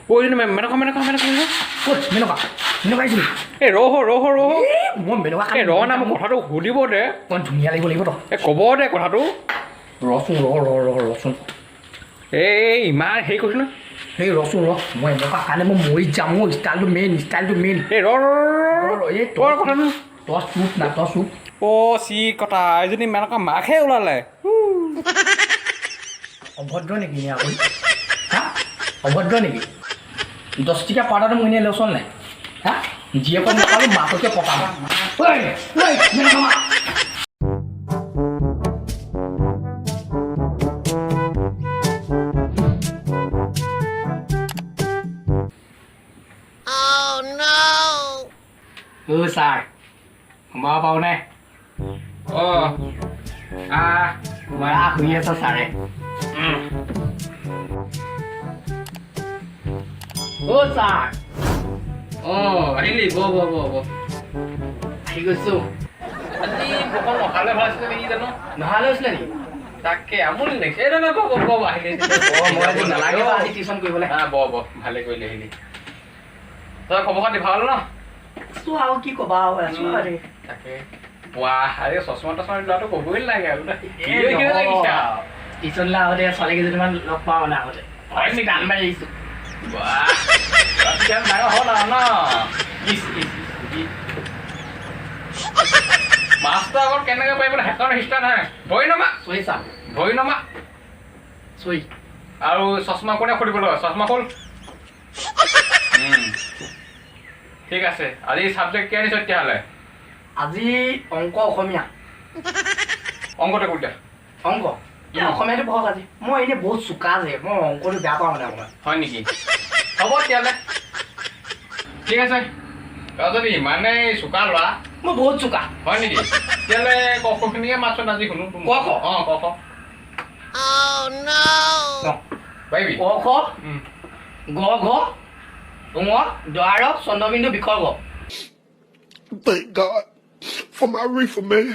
ঐ, মেনকা, মেনকা, মেনকা। ক'ত মেনকা? মেনকা আহিছিল? এই ৰহ, ৰহ, ৰহ। এই মই মেনকা। এই ৰ না, মোক কথাটো সুধিব দে। অকণ ধুনীয়া লাগিব লাগিব তই। এই ক'ব দে কথাটো। ৰচোন, ৰ ৰ ৰ, ৰচোন। এই ইমান হেৰি কৈছো নহয়। সেই ৰচোন, ৰ। মই এনেকুৱা কাৰণে মই মৰি যাম। মোৰ ষ্টাইলটো মেইন, ষ্টাইলটো মেইন। এই ৰ ৰ ৰ, ৰ, এই ৰ কথাটো। তই চুপ না, তই চুপ। অ' চি কটা, এজনী মেনকা মাকহে ওলালে। অভদ্ৰ নেকি এনে আকৌ? হা, অভদ্ৰ নেকি? 10 টকীয়া পাউডাৰটো মোক এনেই লৈছ নাই? হা, জীয়েকক নাপালোঁ, মাককে পতাম। ঐ ঐ, মেনকা মা। অ' ছাৰ, সোমাব পাৰোঁ নাই? অঁ, আহ। মৰা শুই আছে ছাৰে। অ' ছাৰ। অঁ, আহিলি, বহ বহ বহ বহ। আহি গৈছোঁ। আজি বকণ অহালে ভাল আছিলে নেকি জানো? নহ'লে হৈছিলে নেকি? তাকে আমনি লাগিছে। এই নহয়, বহ বহ বহ, আহিলি। অ' মই আজি নালাগে বাৰু আজি টিউশ্যন কৰিবলৈ। বহ বহ, ভালে কৰিলি আহিলি। তই খবৰ খাতি ভাল ন? আছোঁ আৰু, কি ক'বা আৰু, আছোঁ আৰু। তাকে বাহ, আৰে চশমা তশমা লোৱাটো ক'বই নালাগে আৰু। হিৰো হিৰো লাগিছে আৰু। টিউশ্যনলৈ আহোঁতে ছোৱালী কেইজনীমান লগ পাওঁ মানে আহোঁতে। হয় নেকি? গান মাৰি আহিছোঁ। বাহ, এতিয়া ডাঙৰ হ'ল আৰু ন? ইচ ইচ ইচ। মাছটো আগত কেনেকৈ পাৰিব? সেইখন ষ্টাৰ্ট হয়। ভৰি নমা। চৰি ছাৰ। ভৰি নমা। চৰি। আৰু চশমা কোনে খুলিব লগা? চশমা খোল। ঠিক আছে, আজি ছাবজেক্ট কি আনিছ তেতিয়াহ'লে? আজি অংক, অসমীয়া। অংকতে কৰি দিয়া। অংক? এই অসমীয়াটো পঢ়ক আজি। মই এনেই বহুত চোকা যে, মই অংকটো বেয়া পাওঁ মানে অকণমান। হয় নেকি? হ'ব তেতিয়াহ'লে, ঠিক আছে। তই যদি ইমানেই চোকা ল'ৰা। মই বহুত চোকা। হয় নেকি? তেতিয়াহ'লে ক খখিনিয়ে মাতচোন আজি শুনো। ক খ? অঁ, ক খ। ক। পাৰিবি? ক খ গ ঘ ঙ দ ৰ চন্দ্ৰবিন্দু বিসৰ্গ। Thank God for my reefer, man.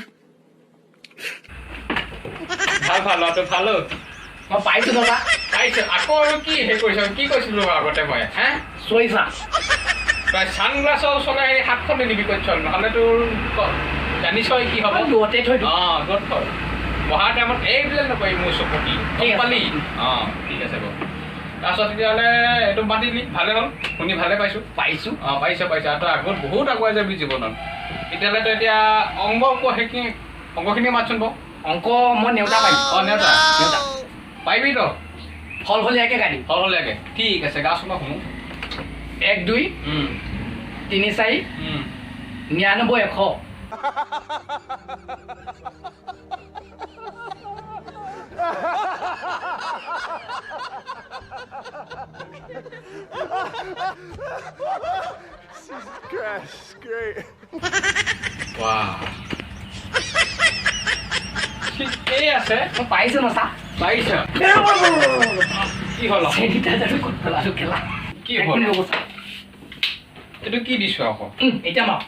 ভাল ভাল, ল'ৰাটো ভাল অ'। মই পাইছোঁ নবা। পাইছ আকৌ। আৰু কি হেৰি কৰিছ? কি কৈছিলো আগতে মই, হে? চৰি ছাৰ। তই চানগ্লাছৰ ওচৰলৈ আহি হাতখন নিদিবি কৈছ, নহ'লে তোৰ জানিছই কি হ'ব। মই দূৰতে থৈ দিওঁ। অঁ, দূৰত থ। পঢ়াৰ টাইমত এইবিলাক নকৰিবি মোৰ চকুতি। ঠিক গম আছে। পালি? অঁ, ঠিক আছে বাৰু। তাৰপিছত তেতিয়াহ'লে এইটো মাতিলি, ভালে হ'ল, শুনি ভালে পাইছোঁ। পাইছোঁ। অঁ, পাৰিছ পাৰিছ। আৰু তই আগত বহুত আগুৱাই যাবি জীৱনত। তেতিয়াহ'লে তই এতিয়া অংক সেইখিনি অংকখিনি মাতচোন বাৰু। অংক মই নেওতা পাৰিম। অঁ, নেওতা। নেওতা। পাৰিবি তই? সলসলীয়াকৈ গাই দিম। সলসলীয়াকৈ, ঠিক আছে, গাচোন মই শুনো। 1 2 3 4 99 100। Christ, great. বাহ, ঠিকেই আছে। মই পাৰিছোঁ ন ছাৰ? পাৰিছ। কি হ'ল আকৌ? চেনিটাইজাৰটো ক'ত পেলালোঁ কেলা? কি এক হ'ল? মিনিট ৰ'ব ছাৰ। এইটো কি দিছ আকৌ? এতিয়া মাৰ।